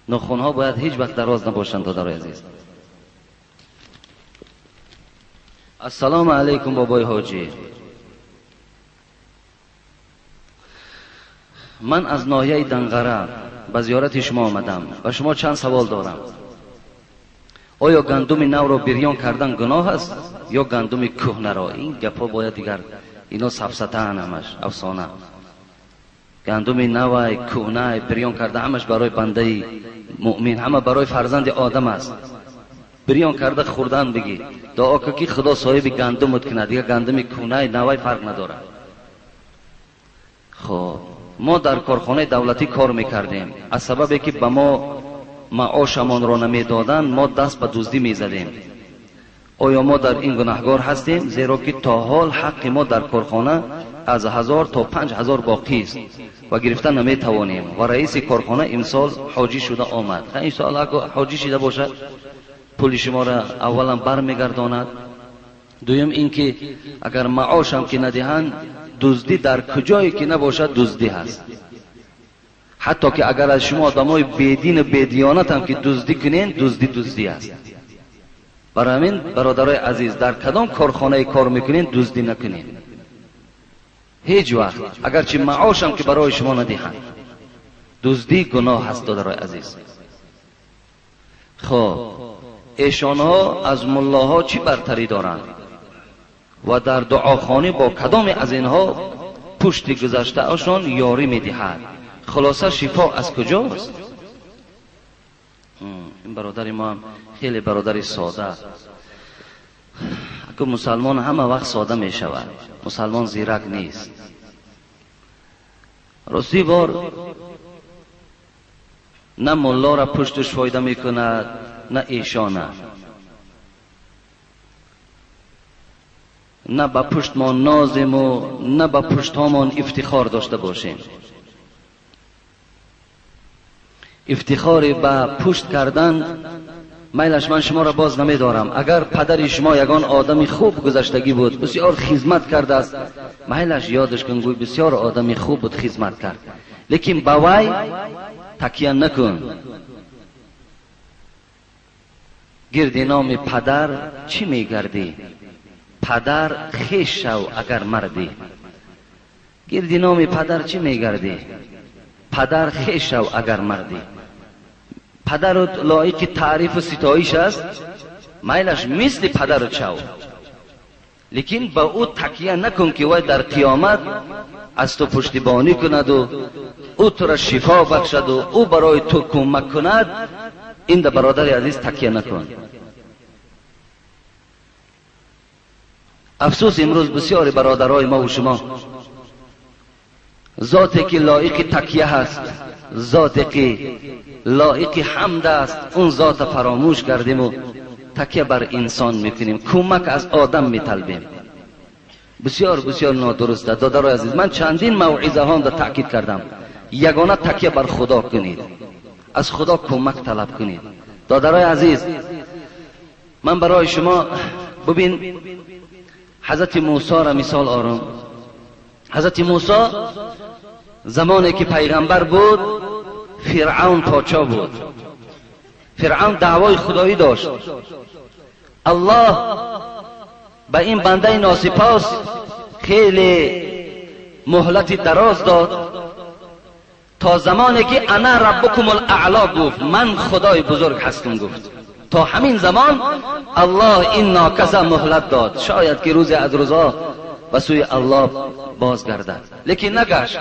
Нохунҳо бояд ҳеҷ вақт дароз набошанд, додарои азиз. Ассалому алайкум, бобои ҳоҷӣ. Ман аз ноҳияи Данғара ба зиёрати шумо омадам. Ба шумо чанд савол дорам. Оё гандуми навро бирён кардан гуноҳ аст ё гандуми кӯҳнаро? Ин гапҳо бояд дигар, ино сафсатаан, ҳамаш афсона. Гандуми навай, кӯҳнай, бирён карда ҳамаш барои бандаи муъмин, ҳама барои фарзанди одам аст. Бирён карда хӯрдан бигӣ, дуо кун ки Худо соҳиби гандумут кунад, дигар гандуми кӯҳнай навай фарқ надорад. Хоб, мо дар корхонаи давлатӣ кор мекардем. Аз сабабе ки ба мо маошамонро намедоданд, мо даст ба дуздӣ мезадем. Оё мо дар ин гунаҳгор ҳастем? Зеро ки то ҳол ҳаққи мо дар корхона аз 1000 то 5000 боқист ва гирифта наметавонем. Ва раиси корхона имсол ҳоҷӣ шуда омад. Иншоалло агар ҳоҷӣ шида бошад, пули шуморо аввалан бармегардонад. Дуюм ин ки агар маошам ки надиҳанд, дуздӣ дар куҷое ки набошад дуздӣ ҳаст. Ҳатто ки агар аз шумо одамои бедину бедиёнатам ки дуздӣ кунен, дуздӣ дуздӣ аст. Барои ҳамин бародарои азиз, дар кадом корхонае кор мекунен, дуздӣ накунен ҳеҷ вақт, агарчи маошам ки барои шумо надиҳанд. Дуздӣ гуноҳ аст, додарои азиз. Хоб, эшонҳо аз муллоҳо чӣ бартарӣ доранд ва дар дуохонӣ бо кадоме аз инҳо пушти гузаштаашон ёрӣ медиҳад? Хулоса, шифо аз куҷост? Ин бародари мо ҳам хеле бародари сода. Аку мусалмон ҳама вақт сода мешавад, мусалмон зирак нест. Ростӣ бор на муллора пушташ фоида мекунад, на эшона, на ба пуштмон нозему на ба пуштҳомон ифтихор дошта бошем. Ифтихори ба пушт кардан майлаш ман шуморо боз намедорам. Агар падари шумо ягон одами хуб гузаштагӣ буд, бисёр хизмат кардааст, майлаш ёдаш кун, гӯй бисёр одами хуб буд, хизмат кард. Лекин ба вай такя накун. Гирди номи падар чӣ мегардӣ? Падар хеш шав агар мардӣ. Гирди номи падар чӣ мегардӣ? Падар хеш шав агар мардӣ. Падарут лоиқи таърифу ситоиш аст, майлаш мисли падарут шав, лекин ба ӯ такя накун ки вай дар қиёмат аз ту пуштибонӣ кунаду ӯ тура шифо бахшаду ӯ барои ту кӯмак кунад. Ин да бародари азиз такя накун. Афсӯс, имрӯз бисёри бародарои мо ва шумо зоте ки лоиқи такя ҳаст, зоте ки лоиқи ҳамд аст, он зота фаромӯш кардему такя бар инсон мекунем, кӯмак аз одам металбем. Бисёр бисёр нодуруст аст, додарои азиз. Ман чандин мавъизаҳонда таъкид кардам, ягона такя бар Худо кунед, аз Худо кӯмак талаб кунед. Додарои азиз, ман барои шумо бубин ҳазрати Мусоро мисол орам. Ҳазрати Мусо замоне ки пайғамбар буд, Фиръавн подшоҳ буд. Фиръавн даъвои худоӣ дошт. Аллоҳ ба ин бандаи носипос хеле муҳлати дароз дод то замоне ки ана раббукум аъло гуфт, ман худои бузург ҳастам гуфт. То ҳамин замон Аллоҳ ин нокаса муҳлат дод, шояд ки рӯзе аз рӯзҳо ба сӯи Аллоҳ бозгардад, лекин нагашт.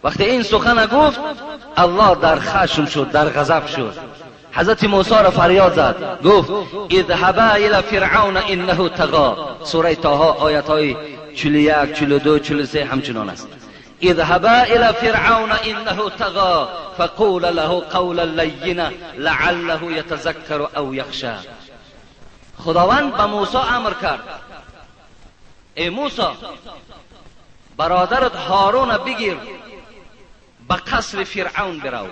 Вақте ин сухана гуфт, Аллоҳ дар хашм шуд, дар ғазаб шуд. Ҳазрати Мусоро фарёд зад, гуфт: идҳаба ила фиръавна иннаҳу тағо. Сураи Тоҳо оятҳои 41, 42, 43 ҳамчунон аст. اذهبا إلى فرعون إنه طغى فقولا له قولا لینا لعله يتذكر أو يخشى. خداوند به موسی امر کرد: ای موسی، برادرت هارون بگیر، به قصر فرعون برو.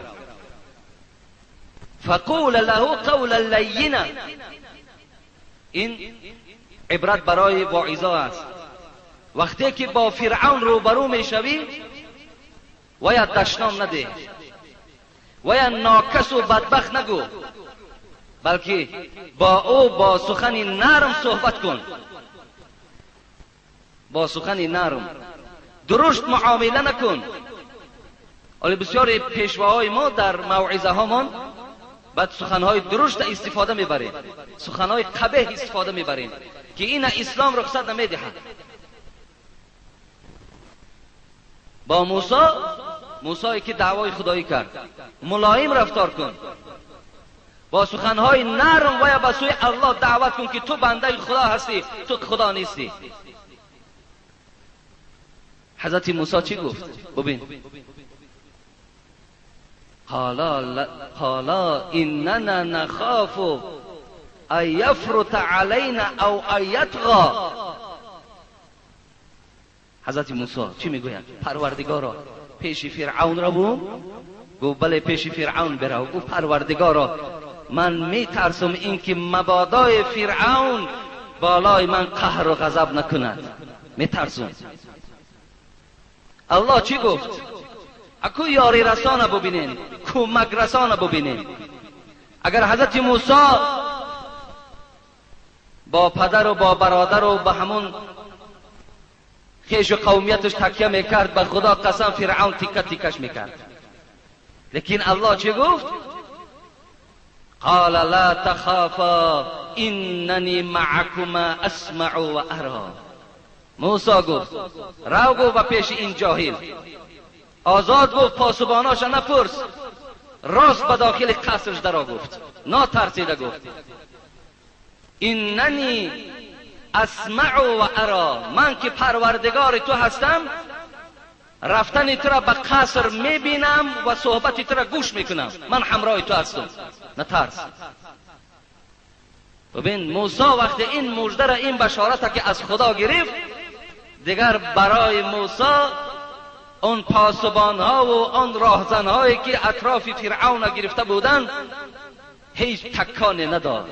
فقول له قولا لینا. این عبرت برای واعظا است. وقتی که با فرعون روبرو میشوی باید دشنام نده، و یا ناکس و بدبخت نگو، بلکه با او با سخن نرم صحبت کن، با سخن نرم، درشت معامله نکن. ولی بسیار پیشواهای ما در موعظه هامان بعد سخنهای درشت استفاده میبریم، سخنهای قبیح استفاده میبریم که این اسلام رخصت نمیدهد. با موسی، موسی که دعوای خدایی کرد، ملایم رفتار کن، با سخنهای نرم و یا به سوی الله دعوت کن که تو بنده خدا هستی، تو خدا نیستی. حضرت موسی چی گفت؟ ببین، قالا اننا نخاف ان یفرط علینا او ان یطغی. حضرت موسی چی میگوید؟ پروردگارا پیش فرعون را بوم؟ گفت بله پیش فرعون برو. گفت پروردگارا من میترسم اینکه مبادای فرعون بالای من قهر و غضب نکند، میترسم. الله چی گفت؟ اکو یاری رسانه ببینین، کمک رسانه ببینین. اگر حضرت موسی با پدر و با برادر و با همون خیش و قومیتش تکیه میکرد، به خدا قسم فرعون تیکه تیکش میکرد. لیکن الله چی گفت؟ قال لا تخافا اننی معکما اسمع و ارا. موسی گفت رو گفت به پیش این جاهل، آزاد گفت پاسباناش نپرس، راست به داخل قصرش درا گفت، ناترسیده گفت اننی اسمع و ارا، من که پروردگار تو هستم رفتن تو را به قصر میبینم و صحبت تو را گوش میکنم، من همراه تو هستم، نترس. ببین موسی وقتی این مژده را، این بشارت که از خدا گرفت، دیگر برای موسی آن پاسبان ها و آن راهزن هایی که اطراف فرعون گرفته بودند هیچ تکانی نداد.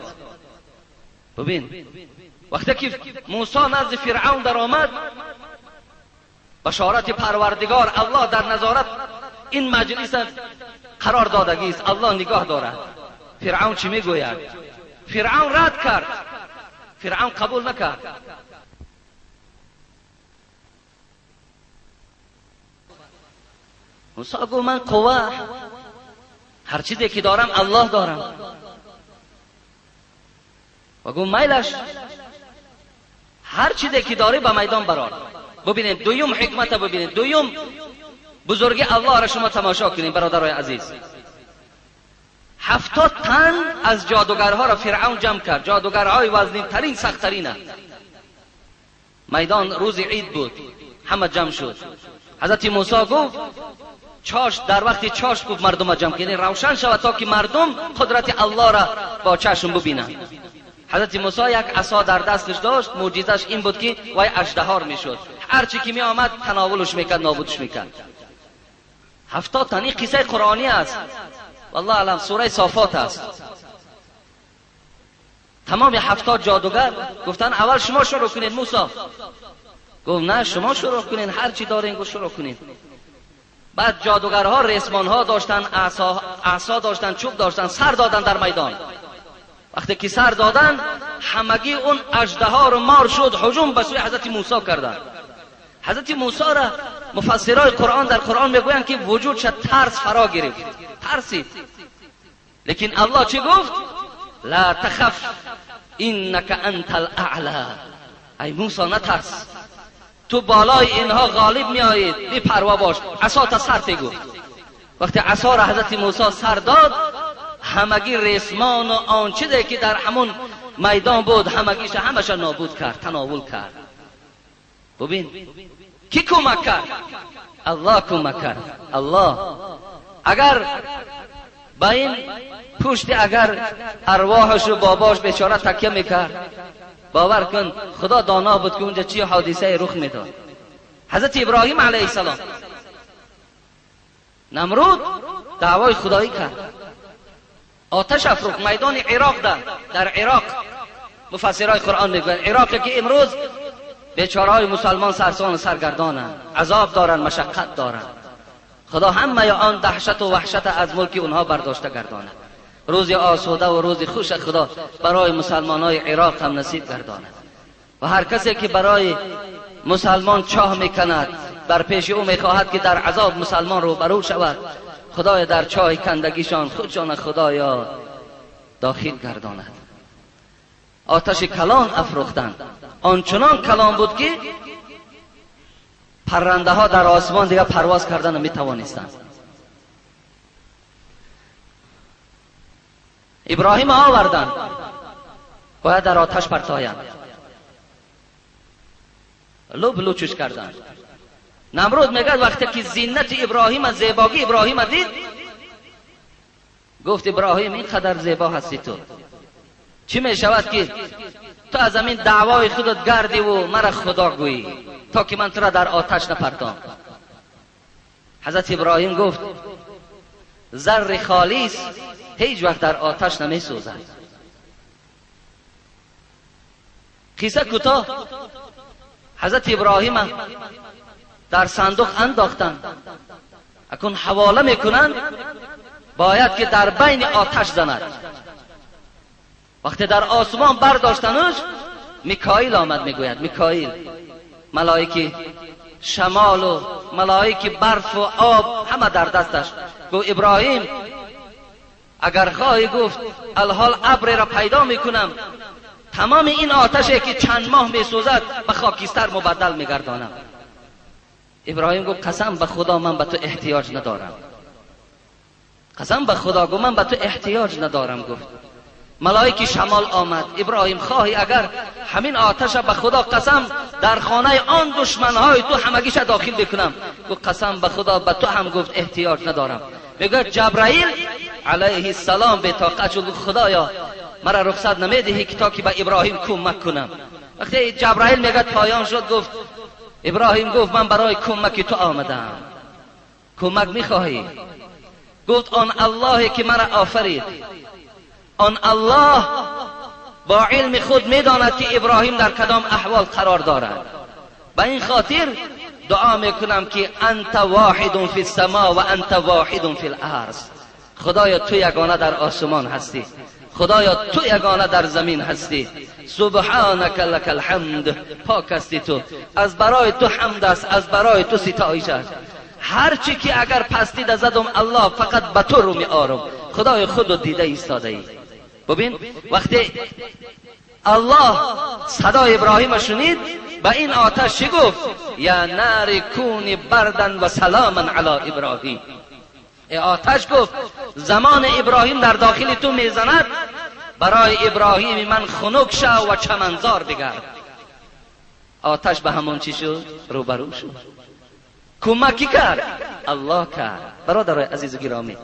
ببین وقتی که موسی نزد فرعون در آمد، بشارت پروردگار الله در نظارت این مجلس قرار دادگی است، الله نگاه دارد. فرعون چی میگوید؟ فرعون رد کرد، فرعون قبول نکرد. موسی گفت من قوه، هر چیزی که دارم الله دارم. و گفت میلش، هر چیزی که داری به میدان برار. ببینید دویم حکمت، ببینید دویم بزرگی الله را شما تماشا کنید برادرای عزیز. 70 تن از جادوگرها را فرعون جمع کرد، جادوگرهای وزنین ترین سخت ترین. میدان روز عید بود، همه جمع شد. حضرت موسی گفت چاش، در وقت چاش گفت مردم جمع کنید، روشن شود تا که مردم قدرت الله را با چشم ببینند. حضرت موسی یک عصا در دستش داشت، معجزش این بود که وای اژدهار میشد، هر چی که می آمد تناولش میکرد، نابودش میکرد. 70 تن، این قصه قرآنی است، والله اعلم سوره صافات است. تمام 70 جادوگر گفتن اول شما شروع کنید. موسی گفت نه شما شروع کنید، هر چی دارین گفت شروع کنید. بعد جادوگرها ریسمانها داشتن، عصا داشتن، چوب داشتن، سر دادن در میدان. وقتی که سر دادن همگی اون اژدها رو مار شد، هجوم به سوی حضرت موسی کردن. حضرت موسی را مفسرای قرآن در قرآن میگویند که وجودش ترس فرا گرفت، ترسید. لیکن الله چی گفت؟ لا تخف انک انت الاعلی. ای موسی نترس، تو بالای اینها غالب میآیید، بی پروا باش، عصا تا سر گفت. وقتی عصا را حضرت موسی سر داد، همگی ریسمان و آن چیزی که در همون میدان بود همگیش همش نابود کرد، تناول کرد. ببین کی کمک کرد؟ الله کمک کرد. الله اگر با این پشت اگر ارواحش و باباش بیچاره تکیه میکرد، باور کن خدا دانا بود که اونجا چی حادثه رخ میداد. حضرت ابراهیم علیه السلام نمرود دعوای خدایی کرد، آتش افروخت میدان عراق، در عراق مفسرای قرآن میگویند عراق که امروز بیچاره‌های مسلمان سرسان و سرگردانند، عذاب دارند، مشقت دارند. خدا همه آن دهشت و وحشت از ملک اونها برداشته گرداند. روز آسوده و روز خوش خدا برای مسلمان های عراق هم نصیب گرداند. و هر کسی که برای مسلمان چاه میکند، بر پیش او میخواهد که در عذاب مسلمان روبرو شود، خدای در چاه کندگیشان خودشان خدایا داخل گرداند. آتش کلان افروختند، آنچنان کلان بود که پرنده ها در آسمان دیگه پرواز کردن نمیتوانستند. ابراهیم آوردند، باید در آتش پرتایند، لب لوچش کردند. نمرود میگه وقتی که زینت ابراهیم، زیباگی ابراهیم دید، گفت ابراهیم اینقدر زیبا هستی تو، چی میشود که تو از همین دعوای خودت گردی و مرا خدا گویی تا که من تو را در آتش نپرتام. حضرت ابراهیم گفت زر خالص هیچ وقت در آتش نمی سوزد. قصه کوتاه، حضرت ابراهیم در صندوق انداختند، اکنون حواله میکنند، باید که در بین آتش زند. وقتی در آسمان برداشتنش، میکائیل آمد، میگوید میکائیل، ملائک شمال و ملائک برف و آب همه در دستش. گفت ابراهیم اگر خواهی، گفت الحال ابر را پیدا میکنم، تمام این آتشی که چند ماه میسوزد به خاکستر مبدل میگردانم. ابراهیم گفت قسم به خدا من به تو احتیاج ندارم، قسم به خدا گفت من به تو احتیاج ندارم. گفت ملائک شمال آمد، ابراهیم خواهی اگر همین آتش به خدا قسم در خانه آن دشمنهای تو همگیش داخل بکنم. گفت قسم به خدا به تو هم گفت احتیاج ندارم. میگه جبرائیل علیه السلام به طاقت شد، خدایا مرا رخصت نمیدهی که تا که به ابراهیم کمک کنم. وقتی جبرائیل میگه پایان شد، گفت ابراهیم گفت من برای کمک تو آمدم، کمک میخواهی؟ گفت آن اللهی که مرا آفرید، آن الله با علم خود میداند که ابراهیم در کدام احوال قرار دارد، به این خاطر دعا میکنم که انت واحد فی السما و انت واحد فی الارض. خدایا تو یگانه در آسمان هستی، خدایا تو یگانه در زمین هستی، سبحانک لک الحمد، پاک هستی تو، از برای تو حمد است، از برای تو ستایش است. هرچی که اگر پستی زدم الله فقط به تو رو می آرم، خدای خودو دیده ایستاده ای. ببین وقتی الله صدای ابراهیم شنید، به این آتش چی گفت؟ یا نار کونی بردن و سلاما علی ابراهیم. ای آتش گفت زمان ابراهیم در داخل تو میزند، برای ابراهیم من خنک شو و چمنزار بگرد. آتش به همون چی شد؟ روبرو شد. کمکی کرد؟ الله کرد. برادرای عزیز و گرامی،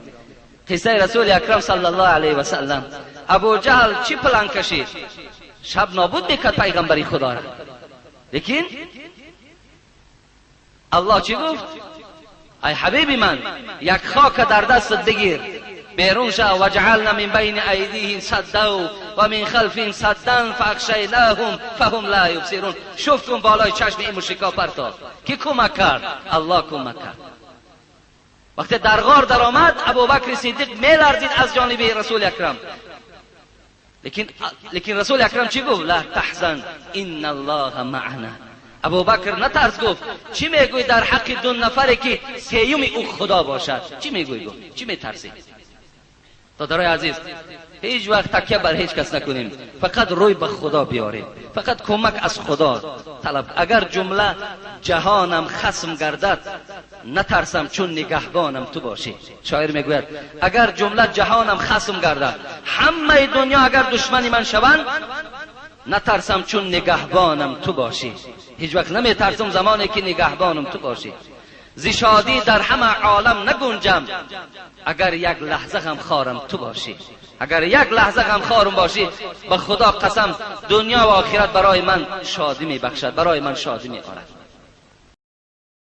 قصه رسول اکرم صلی الله علیه و سلم، ابو جهل چی پلان کشید؟ شب نابود میکرد پیغمبری خدا را، لیکن الله چی گفت؟ ای حبیبی من یک خاک در دستت بگیر، بیرون شو، و جعلنا من بین ایدیهم سدا و من خلفهم سدا فاغشیناهم فهم لا یبصرون. شفت کن بالای چشم این مشرکا پرتاب. کی کمک کرد؟ الله کمک کرد. وقتی در غار در آمد، ابوبکر صدیق میلرزید از جانب رسول اکرم، لیکن رسول اکرم چی گفت؟ لا تحزن ان الله معنا. ابوبکر نترس، گفت چی میگوی در حق دو نفری که سیوم او خدا باشد؟ چی میگوی؟ گفت چی میترسی؟ دادرای عزیز، هیچ وقت تکیه بر هیچ کس نکنیم، فقط روی به خدا بیاریم، فقط کمک از خدا طلب. اگر جمله جهانم خصم گردد نترسم چون نگهبانم تو باشی. شاعر میگوید اگر جمله جهانم خصم گردد، همه دنیا اگر دشمنی من شوند، نترسم چون نگهبانم تو باشی. هیچ وقت نمیترسم زمانی که نگهبانم تو باشی. ز شادی در همه عالم نگنجم اگر یک لحظه غم خارم تو باشی. اگر یک لحظه غم خارم باشی، به خدا قسم دنیا و آخرت برای من شادی میبخشد، برای من شادی میآورد.